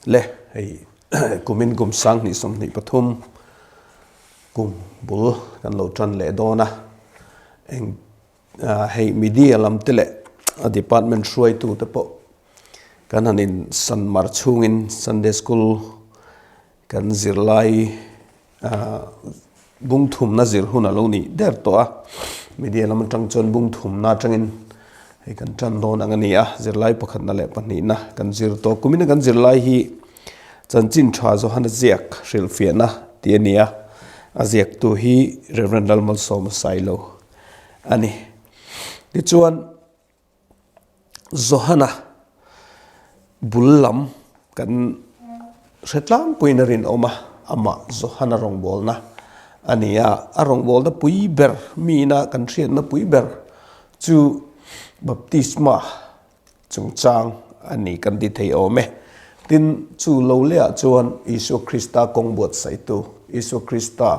Le hei kumin kum 2023 kum bul kan lo tan leh dawn a, eng hei media lam te leh a department hruaitu te pawh kan han in san mar chhungin Sunday school kan zirlai Bung thumna zir hun a lo nih der tawh a, media lam atang chuan bung thumna atangin hei kan tan dawn ang a ni a, zirlai pakhatna leh pahnihna kan zir tawh. Kumina kan zirlai hi chanchin tha Johana ziak hrilhfiahna tih a ni a, a ziaktu hi Rev. Lalmalsawma Sailo a ni. Tichuan. Johana bul lam kan hre tlangpuiin a rinawm a, amah Johana rawngbawlna a ni a, a rawngbawlna pui ber miina kan hriatna pui ber chu baptisma chungchang a ni kan ti thei awm e. Tin, chu lo lehah chuan Isua Krista kawng buatsaihtu, Isua Krista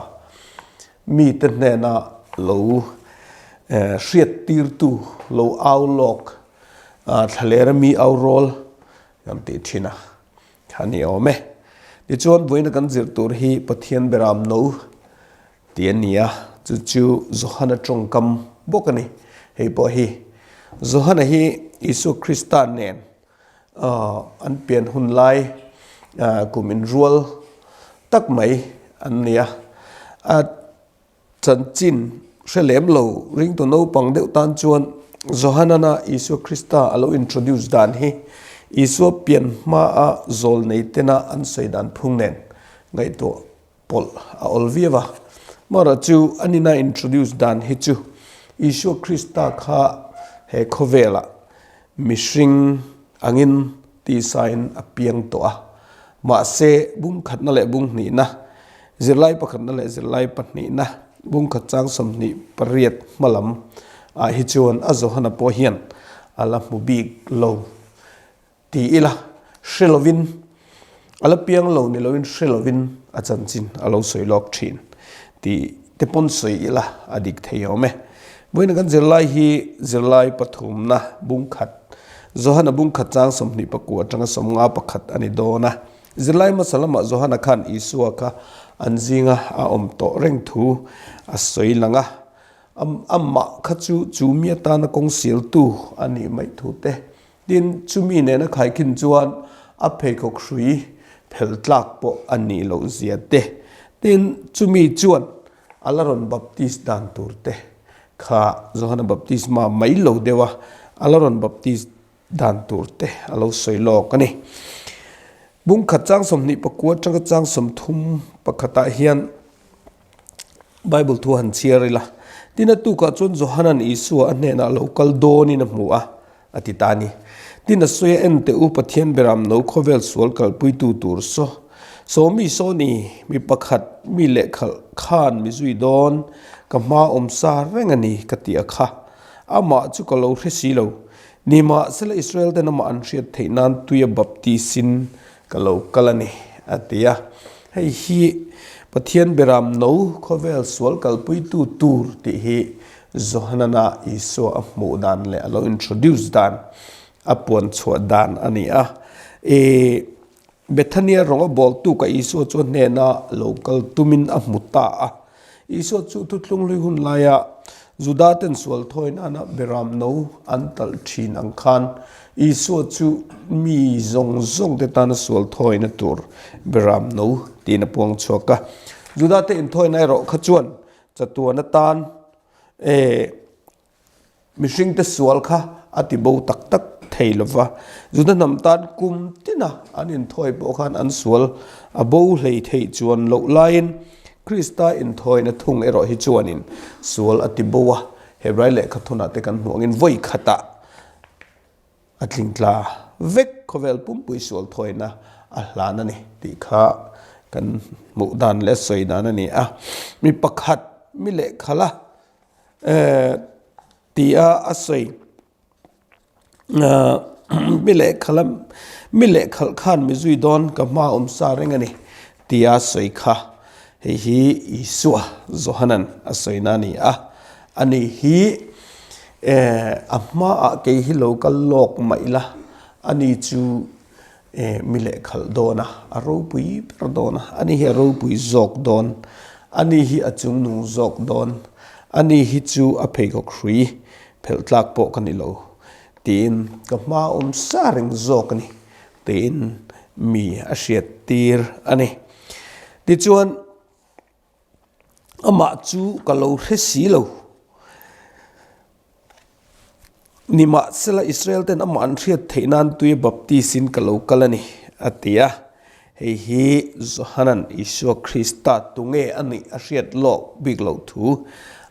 Mite hnena lo hriattirtu, lo au lawk, thlalera mi au rawl kan tih thin a, kha ni awm e. Tichuan, vawiina kan zir tur hi Pathian beram no tih a ni a, chu chu Johana tawngkam bawk a ni. Hei pawh hi Johana hi Isua Krista nen an pian hun lai kum inrual tak mai an ni a, a chanchin hre lem lo ringtu naupang deuh tan chuan Johanana Isua Krista a lo introduce dan hi Isua pian hmaa zawl nei tena an sawi dan phung nen ngaihtuah pawlh a awl viau a. Amaherawh chu an ina introduce dan hi chu Isua Krista kha he khawvelah mihring angin tisain a piang tawh a. Mahse, bung khatna leh bung hnihna, zirlai pakhatna leh zirlai pahnihna, bung khat chang 28 hma lam ah hi chuan a Johana pawh hian a la hmu bik lo. Ti ila, hre lovin, a la piang lo ni loin hre lovin a chanchin a lo sawi lawk thin tih te pawn sawi ila a dik thei awm e. Vawiin kan zirlai hi zirlai pathumna bung khat, Johana bung khat chang 29 atanga 51 a ni dawn a. Zirlai hmasa lamah Johana khan Isua kha an zinga a awm tawh reng thu a sawi lang a, amah kha chu chu mi atana kawng sialtu a nih mai thu te Tin, chumi nena khaikhin chuan a pheikhawk hrui phel tlak pawh a nih loh zia te, tin, chumi chuan a la rawn baptis dan tur te kha Johana baptisma mai lo deuh a, a la rawn baptis dan tur te a lo sawi lawk a ni. Bung khat chang 29 atanga chang 31 ah hian Bible thu han chhiar ila, tin a tukah chuan Johana'n Isua a hnenah lo kal dawnin a hmu a, a ti ta a ni. Tin a sawi a, En teh u, Pathian beram no khawvel sual kalpuitu tur saw, saw mi saw ni, mi pakhat, mi lehkhalh khan mi zui dawn, ka hma awm sa reng a ni, ka ti a kha. Amah chu ka lo hre si lo. Nimahsela Israel ten amah an hriat theih nan tuia baptisin Ka lo kal a ni, a ti a. Hei hi Pathian beram no khawvel sual kalpuitu tur tih hi Johanana Isua a hmuh dan leh a lo introduce dan, a puan chhuah dan a ni a. E Bethania rawng a bawltu ka Isua chu a hnena lo kal tumin a hmu ta a. Isua chu thuthlung hlui hun laia Juda ten sual thawi nana beram no an talh thin ang khan Isua chu mi zawng zawng te tana sual thawina tur beram no tiin a puang chhuak a. Juda te inthawina erawh kha chuan chatuan atan e Mihringte sual kha a ti bo tak tak thei lo va, Juda hnam tan kum tina an inthawi pawh khan an sual a bo hlei theih chuan loh laiin Krista inthawina thung erawh hi chuanin sual a ti bo a, Hebrai lehkha thunah te kan hmuh angin vawi khatah a tlingtla vek khawvel pumpui sual thawina a hlan a ni tih kha kan hmuh dan leh sawi dan a ni a. Mi pakhat mi lehkhala Ti a a sawi. Mi lehkhalh mi lehkhalh khan mi zui dawn ka hma awm sa reng a ni ti a sawi kha. Hei hi Isua Johanan a sawina a ni a. Ani hi a hmaah kei hi lo kal lawk mah ila ani chu. Mi lehkhalh dawn a, a ropui ber dawn a, ani hi a ropui zawk dawn, ani hi a chungnung zawk dawn, ani hi chu a pheikhawk hrui phelh tlak pawh ka ni lo tiin ka hma awm sa reng zawk a ni tiin mi a hriat tir a ni. Tichuan. Amah chu ka lo hre si lo. Nimahsela Israel ten amah an hriat theih nan tui baptis in ka lo kal a ni, a ti a. Hei hi Johanan Isua Krista tunge a nih a hriat lawk bik loh thu,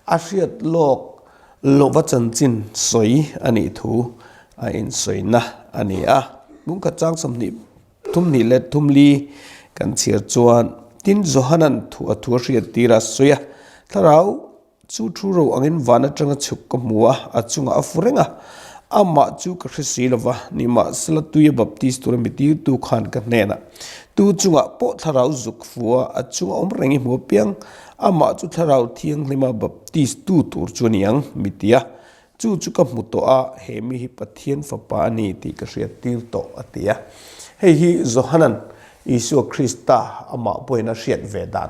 a hriat lawk lohva chanchin sawi a nih thu a insawina a ni a. Lungkhat chang 20. Thumhnih leh thumli kan chhiar chuan tin Johanan thu a thu a hriat tir a sawi a, Thlarau chu thu ro angin van atanga chhuk ka hmu a, a chungah a fu reng a, amah chu ka hre si lova, nimahsela tuia baptist tura mi tirtu khan ka hnenah, Tu chungah pawh thlarau zuk fu a, a chunga awm reng i hmu apiang, amah chu thlarau thianghlima baptist tu tur chu a ni ang, mi ti a. Chu chu ka hmu tawh a, he mi hi Pathian Fapa a ni tih ka hriat tir tawh, a ti a. Hei hi Johanan Isua Krista amah pawhin a hriat ve dan,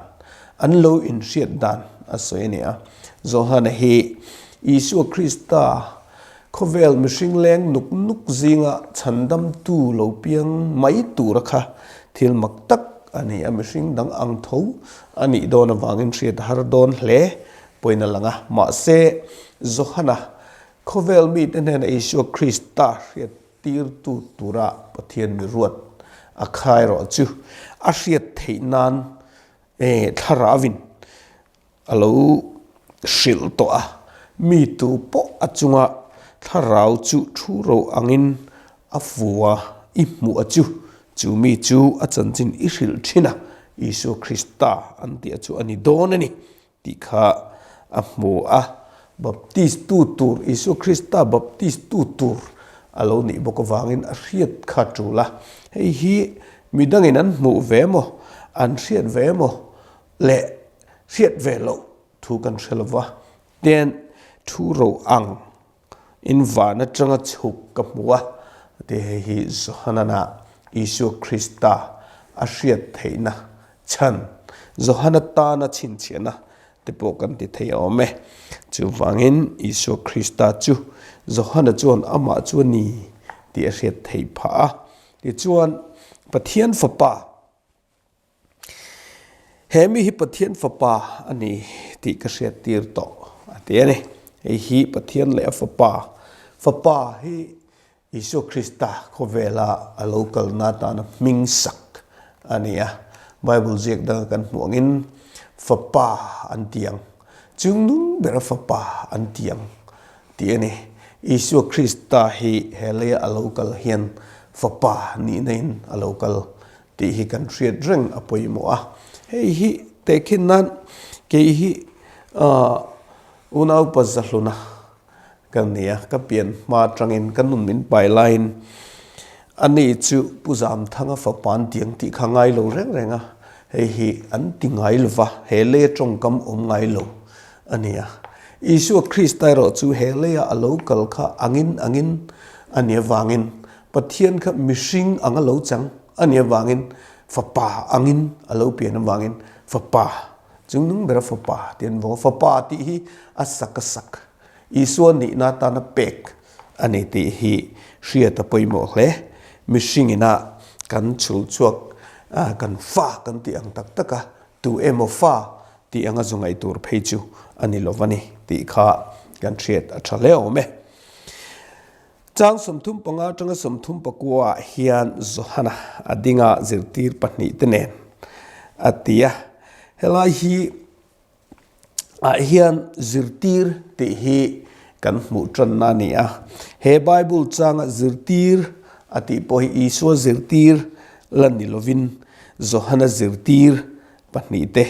an lo inhriat dan a sawi a ni a. Johana hi Isua Krista khawvel mihring leng nuk nuk zinga chhandamtu lo piang mai tura kha thil mak tak a ni a, mihring dang ang tho a nih dawn avangin hriat a har dawn hle. Pawhin a lang a, mahse Johana khawvel mite hnena Isua Krista hriat tirtu tura Pathian mi ruat a khai erawh chu a hriat theih nan thlarauin a lo hrilh tawh a, mi tu pawh a chunga thlarau chu thu ro angin a fu a, i hmuh a chu, chu mi chu a chanchin i hrilh thin a, Isua Krista an tih a chu a ni dawn a ni. Tih kha a hmu a, Baptist tu tur, Isua Krista Baptist tu tur a lo nih bawk avangin a hriat kha tul a. Hei hi midangin an hmuh ve maw, an hriat ve maw leh hriat ve loh thu kan hre lova, ten thu ro ang In van atanga chhuk ka hmu a, ti hei hi Johanana Isua Krista a hriat theihna chhan, Johana tana chhinchhiahna te pawh kan ti thei awm e. Chuvangin Isua Krista chu Johana chuan amah chu a ni tih a hriat theih phah a. Tichuan Pathian Fapa, He mi hi Pathian Fapa a ni tih ka hriat tir tawh a ti a ni. Hei hi Pathian leh a Fapa, Fapa hi Isua Krista khawvela a lo kalna atana hming sak a ni a. Bible ziak danga kan hmuh angin Fapa an ti ang, chungnung bera Fapa an ti ang tih a ni. Isua Krista hi he leia a lo kal hian Fapa nihna in a lo kal tih hi kan hriat reng a pawimawh a. Hei hi tehkhin nan kei hi unaupa zahluna ka ni a, ka pian hma atangin ka nun min pai laiin ani chu Pu Zamthanga fapa an ti ang tih kha ngai lo reng reng a, hei hi an ti ngai lo va, he lei atawngkam awm ngai lo a ni a. Isua Krista erawh chu he leia a lo kal kha angin angin a nih avangin Pathian kha mihring ang a lo chang a nih avangin Fapa angin a lo pian avangin Fapa, chungnung bera Fapa tih an vawng a. Fapa tih hi a sak a sak, Isua nihna atana pek a ni tih hi hriat a pawimawh hle. Mihring ina kan chhul chhuak kan fa kan tih ang tak tak a, tu emaw fa tih anga zu ngaih tur phei chu a ni lo va ni tih kha kan hriat a tha hle awm e. Chang 35 atanga 34 ah hian Johana a ding a zirtir pahnihte nen a ti a. Helai hi ah hian zirtir tih hi kan hmuh tanna a ni a. He Bible changa zirtir a tih pawh hi Isua zirtir la ni lovin Johana zirtir pahnihte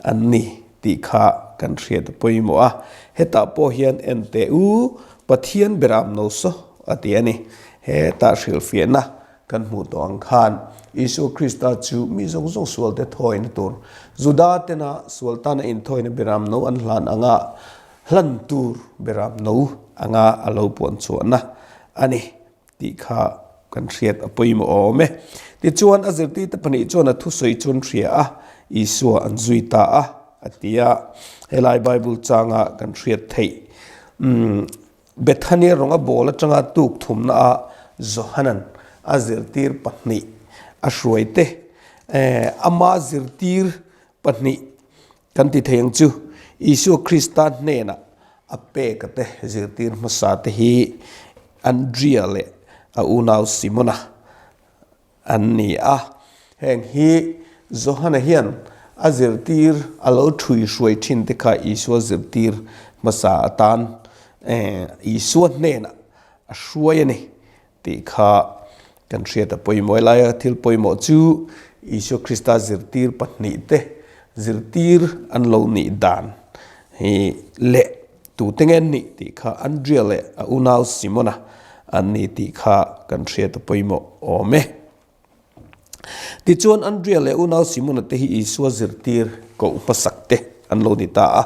an ni tih kha kan hriat a pawimawh a. Hetah pawh hian en teh u, Pathian beram no saw a ti a ni. Hetah hrilhfiahna kan hmuh tawh ang khan Isua Krista chu mi zawng zawng sualte thawina tur, Juda tena sual tana inthawina beram no an hlan anga hlan tur beram no anga a lo puan chhuahna a ni tih kha. kan hriat a pawimawh awm e. Tichuan, a zirtirte pahnih chuan a thusawi chu an hria a, Isua an zui ta a, a ti a. Helai Bible changa kan hriat theih Bethania rawnga bawl atanga tuk thumna ah Johanan a zirtir pahnih a hruai te, ama zirtir pahnih kan ti thei ang chu, Isua Krista hnenah a pek a te zirtir hmasa te hi Andria leh a unau Simona an ni a. Heng hi Johana hian a zirtir a lo thui hruai thin te kha Isua zirtir hmasa atan Isua hnenah a hruai a ni tih kha kan hriat a pawimawh. Helaia thil pawimawh chu Isua Krista zirtir pahnihte zirtir an lo nih dan hi leh Tute nge an nih tih kha Andria leh a unau Simona an ni tih kha kan hriat a pawimawh awm e. Tichuan Andria leh unau Simona te hi Isua zirtir koh hmasak te an lo ni ta a.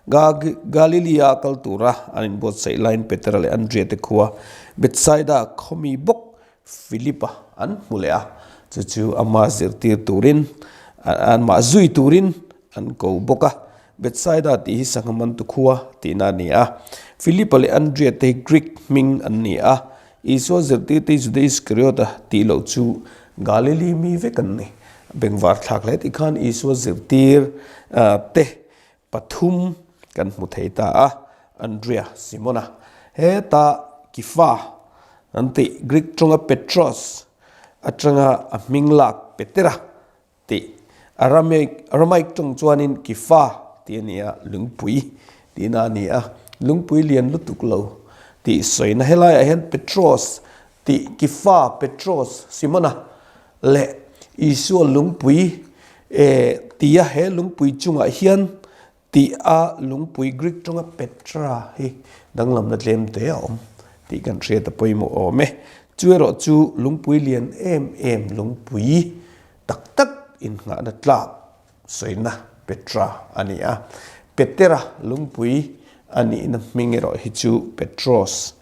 Galilee-a kal tura an inbuatsaih laiin Petera leh Andria te khua Bethsaida khawmi bawk Philip-a an hmu leh a, chu chu ama zirtir turin, anmah zui turin an ko bawk a. Bethsaida tih hi sangha mantu khua tihna a ni a. Philip-a leh Andrea te hi Greek hming an ni a, Isua zirtirte hi Juda Iskariota tih loh chu Galili mi vek an ni. Bengvar thlak hle tih khan Isua zirtir te Pathum kan hmu thei ta a, Andrea, Simona, heta Kifa an tih Greek tawnga Petros atanga a hming lak Petera tih Aramaic Aramaic tawng chuanin Kifa tih a ni a, lungpui tihna a ni a, lungpui lian lutuk lo tih sawina helaiah hian Petros tih Kifa, Petros, Simona leh Isua lungpui eh tia he lungpui chungah hian tih a lungpui Greek tawnga Petra hi danglamna tlem te a awm tih kan hriat a pawimawh awm e. Chu erawh chu lungpui lian em em lungpui tak tak innghahna tlak sawina Petra a ni a. Petera lungpui a nihna hming erawh hi chu Petros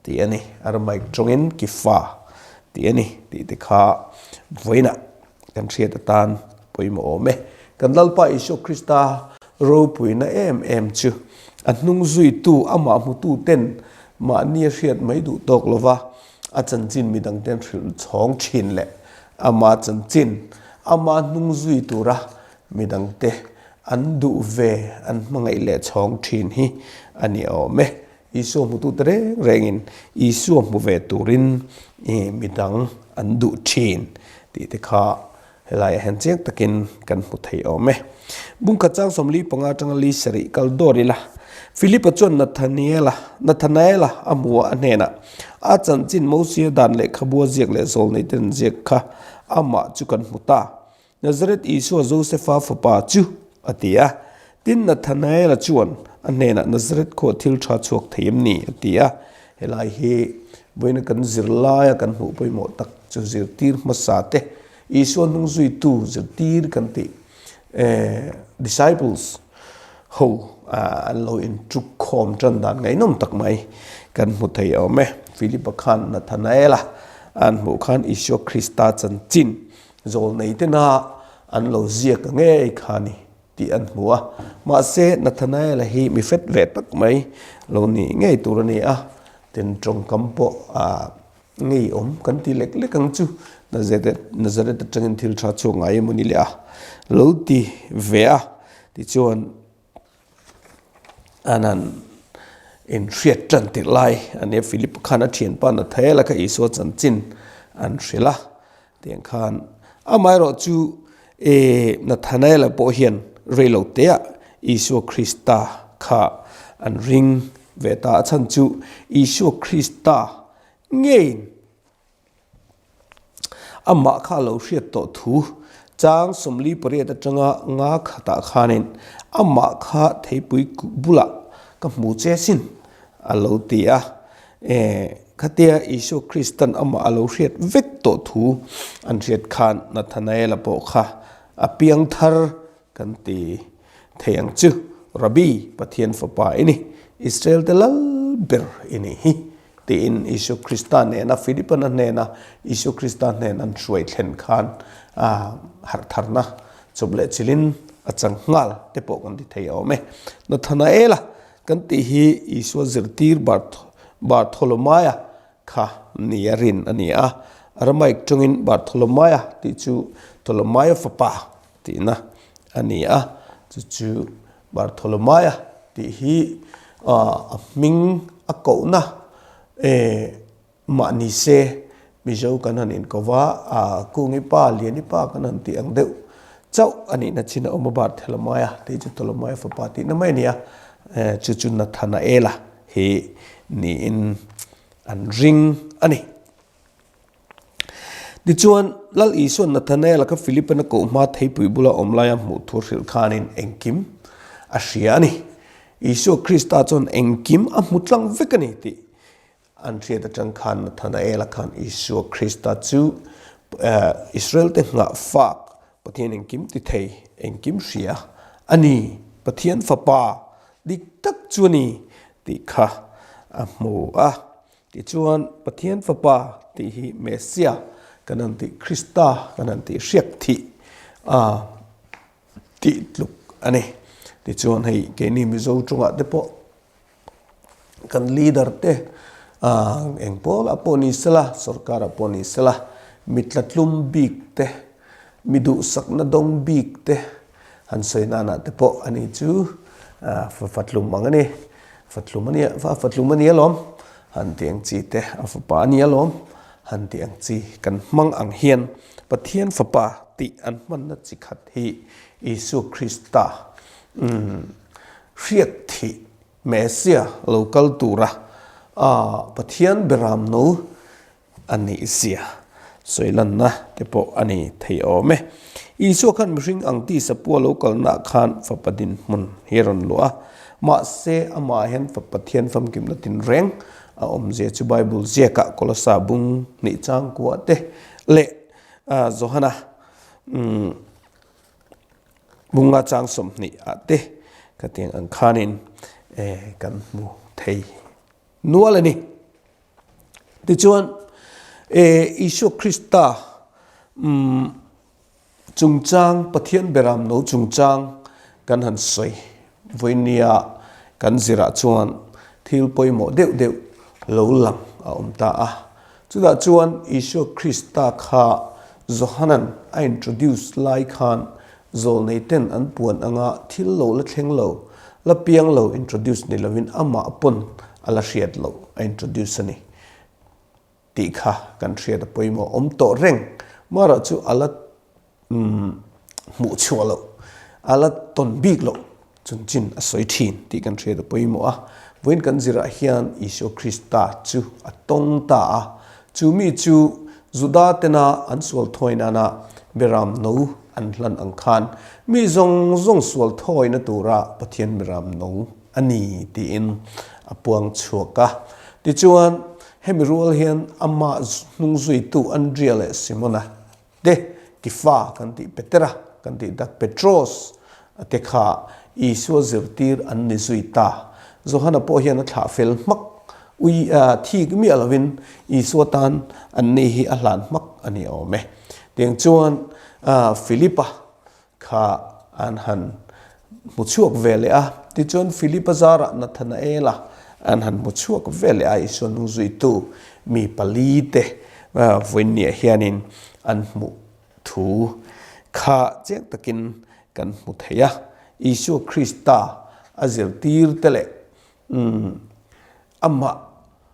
tih a ni. Aramaic tawngin Kifa tih a ni tih te kha vawiinah kan hriat atan pawimawh awm e. Kan Lalpa Isua Krista ropuina em em chu a hnung zuitu amah hmutu ten mahni a hriat mai duh tawk lova a chanchin midang ten hrilh chhawng thin leh ama chanchin ama hnung zui tura midang te an duh ve an hmangaih leh chhawng thin hi a ni awm e. Isua hmutute reng rengin Isua hmu ve turin midang an duh thin tih te kha helaiah hian chiang takin kan hmu thei awm e. Bungkhat chang 45 atanga li sarih kal dawr ila, Philipa chuan Nathaniela, Nathanaela a hmu a, a hnenah, A chanchin Mosia dan lehkhabua ziak leh zawlneite an ziak kha amah chu kan hmu ta. Nazareth Isua Josefa fapa chu, a ti a. Tin, Nathanaela chuan a hnenah, Nazareth khaw thil tha chhuak thei em ni? a ti a. Helai hi vawiina kan zir laia kan hmuh pawimawh tak chu zirtir hmasa te, Isua hnung zuitu zirtir kan tih, disciples, ho an lo inchuk khawm tan dan ngaihnawm tak mai kan hmu thei awm e. Philipa khan Nathanaela an hmuh khan Isua Krista chanchin Zawlnei tena an lo ziak a ngei kha ni tih an hmu a, mahse Nathanael-a hi mi fet ve tak mai lo nih ngei tur a ni a, tin tawngkam pawh a ngeiawm kan ti lek lek ang chu, Nazareth atangin thil tha chhuak ngai emaw ni leh a lo ti ve a, tichuan An han inhriat tan tirh lai a nia, Philip khan a thianpa Nathanael-a kha Isua chanchin an hrilh a, tiang khan amaherawh chu eh Nathanael-a pawh hian reilo teah Isua Krista kha an ring ve ta a chhan chu Isua Krista ngeiin Amah kha a lo hriat tawh thu chang 48 atanga nga khatah khanin amah kha theipui bulah ka hmu che sin a lo ti a. Khatia Isua Kristan amah a lo hriat vek tawh thu an hriat khan Nathanaela pawh kha a piang thar kan ti thei ang chu. Rabbi, Pathian fapa i ni, Israel te lal ber i nih hi. tiin Isua Krista nena Philipan a hnena Isua Krista hnen an hruai thlen khan harh tharna chawp leh chilhin a chang nghal te pawh kan ti thei awm e. Nathanaela kan tih hi Isua zirtir Bartholomaia kha nia rin a ni a, Aramaic tawngin Bartholomaia tih chu Tolomaia fapa tihna a ni a, chu chu Bartholomaia tih hi a hming a kohna mah ni se Mizo kan han inkova Kungi pa, Liani pa kan han tih ang deuh chauh a nihna chin a awm a, Bartholomaia tih chu Tolomaia fapa tihna mai a ni a, chu chu Nathanaela hi niin an ring a ni. Tichuan, Lal Isua'n Nathanael-a kha Philip-an a koh hma theipui bula awm laia hmuh thu hrilh khanin engkim a hria a ni. Isua Krista chuan engkim a hmu tlang vek a ni tih an hriat atang khan Nathanael-a khan Isua Krista chu Israel-te nghah fak Pathian engkim ti thei, engkim hria a ni, Pathian Fapa dik tak chu a ni tih kha a hmu a. Tichuan, Pathian Fapa tih hi Messia kan han tih, Krista kan han tih, hriak thih a tih tluk a ni. Tichuan, hei keini Mizo tawngah te pawh kan leader te eng pawlah pawh ni sela, sorkarah pawh ni sela, mi tlatlum bik te, mi duhsakna dawng bik te han sawi nanah te pawh ani chu fatlum ang a ni. Fatlum a nia, a fatlum a nia lawm, han ti ang chi te, a fapa a nia lawm, han ti ang chi kan hmang ang hian Pathian fapa tih an hmanna chi khat hi Isua Krista hriat thih Messia lo kal tura Pathian beram no a nih zia sawi lanna te pawh a ni thei awm e. Isua khan mihring ang tisa pua lo kalnaah khan fapa dinhmun hi a rawn luah a, mahse amah hian fapa Pathian famkimna tinreng a awmzia chu Bible ziakah Kolosa bung hnih changkua te leh Johana bunga chang 20 ah te khatiang ang khanin kan hmu thei nual a ni. Tichuan, Isua Krista chungchang, Pathian beram no chungchang kan han sawi vawinia kan zirah chuan thil pawimawh deuh deuh lo lang a awm ta a. Chutah chuan Isua Krista kha Johanan a introduce lai khan zawlneiten an puan anga thil lo la thleng lo, la piang lo introduce ni lovin amah pawn a la hriat loh a introduce a ni tih kha kan hriat a pawimawh awm tawh reng. Mara chu a la hmuh chhuah loh, a la tawn bik loh Chanchin a sawi thin tih kan hriat a pawimawh a, vawiin kan zirah hian Isua Krista chu a tawng ta a, chu mi chu Juda tena an sual thawi nana Beram no an hlan ang khan mi zawng zawng sual thawina tura Pathian Beram no a ni tiin a puang chhuak a. Tichuan, hemi rual hian amah hnungzuitu Andria leh Simona Te, Kifa kan tih Petera kan tih dak Petros a te kha Isua zirtir an ni zui ta. Johana pawh hian a thlah fel hmak ui thik miah lovin Isua tan an ni hi a hlan hmak a ni awm e. Tiang chuan Philipa kha an han hmu chhuak ve leh a. Tichuan Philipa zarah Nathanaela an han hmu chhuak ve leh a, Isua hnung zuitu mi palite vawiinniah hianin an hmuh thu kha chiang takin kan hmu thei a. Isua Krista a zirtirte leh amah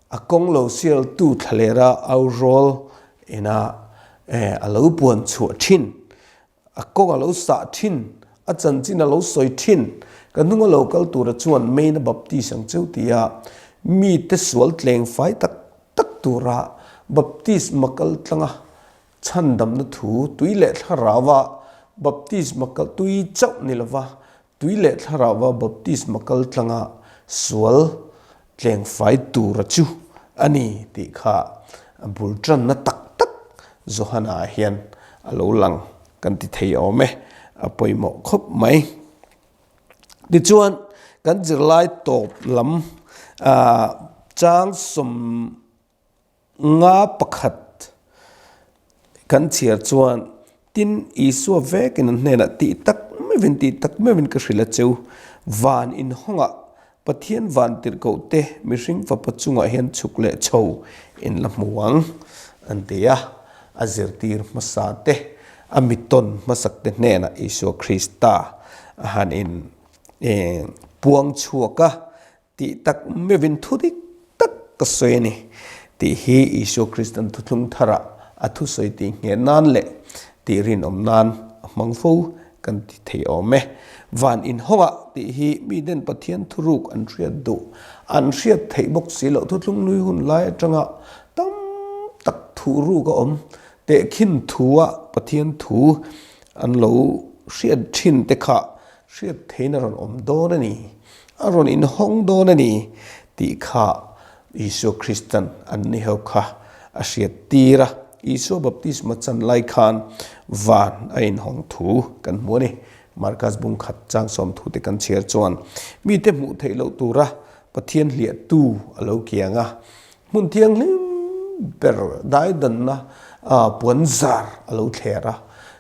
a kawng lo sialtu thlalera aurawl ina a lo puan chhuah thin A kawng a lo sah thin, a chanchin a lo sawi thin. Ka hnung a lo kal tura chuan main a baptis ang cheu tia mite sual tleng fai tak tak tura baptisma kal tlanga chhandamna thu tui leh thlarauva baptisma kal tui chauh ni lova Tui leh thlarauva baptisma kal tlanga sual tlengfai tura chu a ni tih kha a bul tanna tak tak Johana ah hian a lo lang kan ti thei awm e, a pawimawh khawp mai. Tichuan, kan zirlai tawp lam. Chang 51 kan chhiar chuan, Tin, Isua vekin an hnenah tih tak meuhin tih tak meuhin ka hrilh a cheu, van inhawngah Pathian van tirhkohte mihring fapa chungah hian chhuk leh chho in la hmu ang, an ti a. A zirtir hmasa te, a mitawn hmasak te hnenah Isua Krista a han in puang chhuak a. Tih tak meuhin thu dik tak ka sawi a ni tih hi Isua Kristan thuthlung tharah a thusawi tih ngheh nan leh tih rinawm nan a hmang fo kan ti thei awm e. Van inhawngah tih hi miten Pathian thuruk an hriat duh, an hriat theih bawk si loh thuthlung hlui hun lai atanga tam tak thuruk a awm tehkhin thua Pathian thu an lo hriat thin te kha Hriat theiin a rawn awm dawn a ni, a rawn inhawng dawn a ni tih kha Isua Kristan an ni ho kha a hriat tir a. Isua baptisma chan lai khan van a inhawng thu kan hmu a ni. Markas bung khat chang 30 te kan chhiar chuan mite hmuh theih loh tura Pathian hliahtu a lo kiang a, Hmun thianghlim ber daidanna puan zar a lo thler a.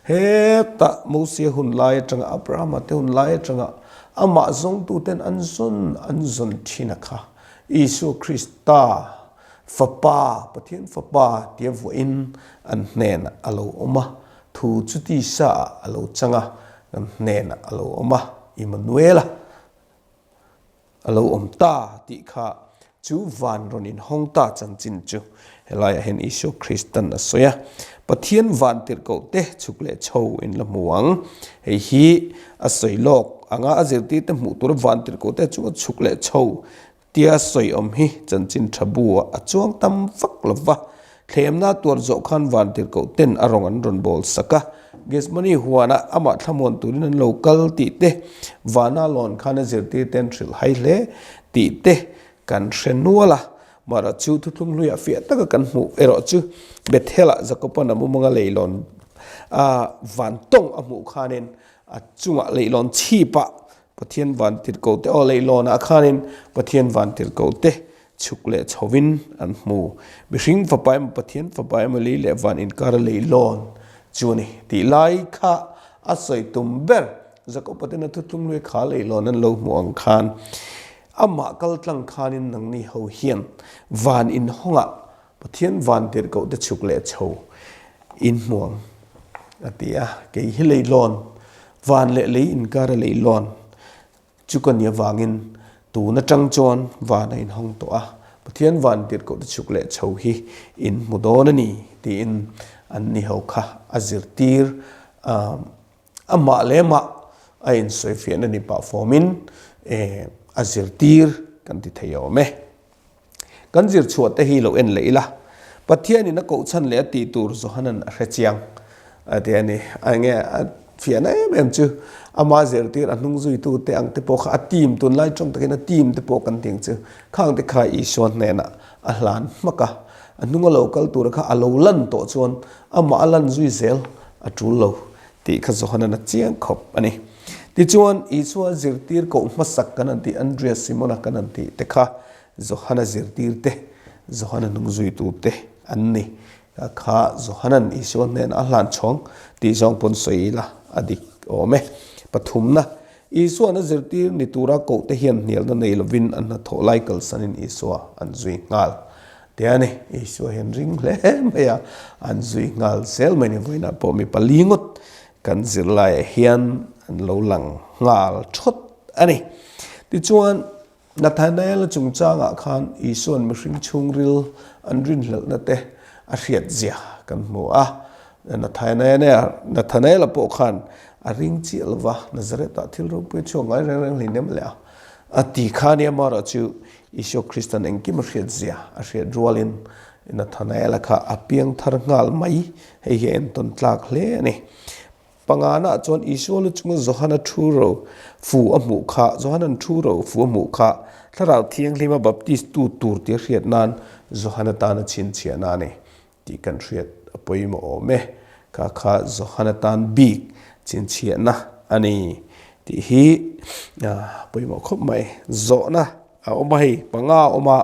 Hetah Mosia hun lai atanga Abrahama te hun lai atanga amah zawngtuten an zawn an zawn thin a kha. Isua Krista Fapa, Pathian Fapa tia vuahin an hnenah a lo awm a. Thu chu tisa ah a lo chang a, kan hnenah a lo awm a, Immanuela. A lo awm ta tih kha chu van rawn inhawng ta chanchin chu helaiah hian Isua Kristan a sawi a. Pathian van tirhkoh te chhuk leh chho in la hmu ang. Hei hi a sawi lawk anga a zirtirte hmuh tura van tirhkoh te chunga chhuk leh chho tia sawi awm hi chanchin tha bu ah a chuang tam vak lo va. Thlemna tuar zawh khan vantirhkoh ten a rawng an rawn bawl sak a, Gethsemane huanah amah thlamuan turin an lo kal tih te, vana lawn khan a zirtir te an hrilh hai hle tih te kan hre nual a. Mara chu thuthlung hluiah fiah taka kan hmuh erawh chu Bethel-ah Jakob-a'n a mumanga leilawn a van tawng a hmuh khanin a chungah leilawn chhipah Pathian vantirhkoh te aw leilawnah khanin Pathian vantirhkoh te Chhuk leh chhovin an hmu. Mihring fapa emaw Pathian fapa emaw lei leh van inkar a lei lawn chu a ni tih lai kha a sawi tum ber. Jakob-a ten a thutlung lui kha lei lawn an lo hmuh ang khan amah kal tlang khanin nangni ho hian van inhawngah Pathian van tirhkoh te chhuk leh chho in hmu ang a ti a. Kei hi lei lawn, van leh lei inkar a lei lawn Chu ka ni avangin tun atang chuan van a inhawng tawh a, Pathian van tirhkohte chhuk leh chho hi in hmu dawn a ni tiin an ni ho kha a zirtir a, amah leh amah a insawifiahna ni pah fawmin a zirtir kan ti thei awm e. Kan zir chhuah te hi lo en leh ila, Pathianin a koh chhan leh a tih tur Johanan a hre chiang a ti a ni. A enge a fiahna em em chu ama zirtir a hnung zuitu te ang te pawh kha a team tunlai tawng takin a team te pawh kan tih ang chu khang te kha Isua hnenah a hlan hmak a, a hnung a lo kal tura kha a lo lan tawh chuan amah a lan zui zel a tul lo tih kha Johanan a chiang khawp a ni. Tichuan Isua zirtir koh hmasak kan han tih Andria Simona kan han tih te kha Johana zirtir te, Johana hnungzuitu te an ni. Kha Johanan Isua hnenah a hlan chhawng tih zawng pawn sawi ila a dik awm e. Pathumna, Isua'n a zirtir ni tura kohte hian hnialna nei lovin an hnathawh lai kalsanin Isua an zui nghal te a ni. Isua hian ring hle mai a, an zui nghal zel mai ni. Vawiinah pawh mi pali ngawt kan zirlaiah hian an lo lang nghal thawt a ni. Tichuan, Nathanaela chungchangah khan Isua'n mihring chhungril an rinhlelhna te a hriatzia kan hmu a. Nathanaela pawh khan a ring chiah lo va, Nazareth-ah thil ropui a chhuak ngai reng reng hleinem leh a, a ti kha nia amaherawh chu Isua Krista'n engkim a hriatzia a hriat rualin Nathanaela kha a piang thar nghal mai, hei hi a entawn tlak hle a ni. Pangana chuan Isua lu chunga Johana thu ro fu a hmuh kha, Johanan thu ro fu a hmuh kha, Thlarau Thianghlima baptist tu tur tia hriat nan Johana tan a chhinchhiahna a ni tih kan hriat a pawimawh awm e. Kha kha Johana tan bik chhinchhiahna a ni tih hi a pawimawh khawp mai. Zawhna. a awm a hei, panga a awm a,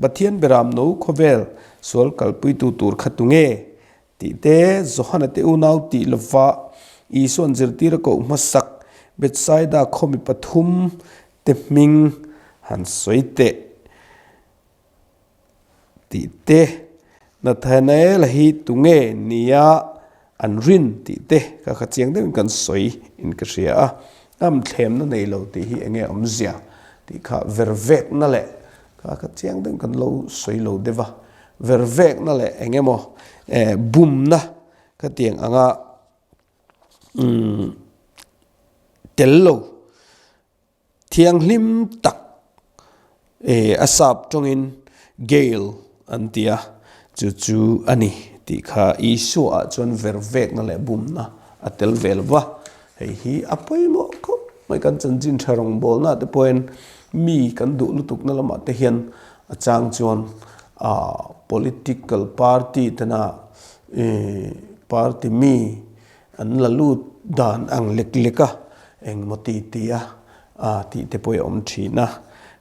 Pathian beram no khawvel sual kalpuitu tur kha tunge tih te, Johana te unau tih lova Isua'n zirtir a koh hmasak Bethsaida khaw mi pathum te hming han sawi teh. Tih te, Nathanael hi tunge nia an rin tih te ka kha chiang deuhin kan sawi in ka hria a, ngam thlemna nei lo tih hi enge awmzia tih kha vervekna leh kha kha chiang deuhin kan lo sawi lo deuh a, vervekna leh eng emaw bumna khatiang anga tel lo. Thianghlim tak eh a sap tawngin Gale an ti a, chu chu a ni tih kha Isua ah chuan vervekna leh bumna a tel ve lo va, hei hi a pawimawh khawp mai kan chanchin tha rawngbawlna te pawhin mi kan duh lutukna lamah te hian a chang chuan ah political party tena ih party mi An la lut dan ang lek lek a, engmaw ti ti a, a tih te pawh i awm thin a.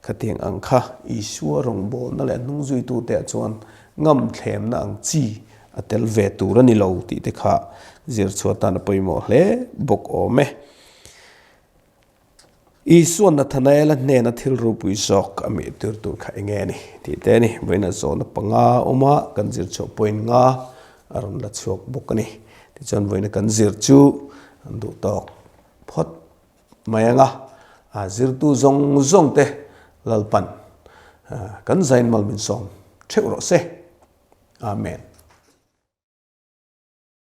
Khatiang ang kha Isua rawngbawlna leh hnung zuitute ah chuan ngam thlemna ang chi a tel ve tur a ni lo tih te kha zir chhuah tan a pawimawh hle bawk awm e. Isua Nathanaela hnena thil ropui zawk a mih tir tur kha enge a ni tih te a ni. Vawiin a zawhna panga awm a, kan zir chhuah point nga a rawn la chhuak bawk a ni. Tichuan vawiina kan zir chu an duh tawk phawt mai ang a, a zirtu zawng zawng te Lalpan kan zain mal min sawm theuh rawh se. Amen.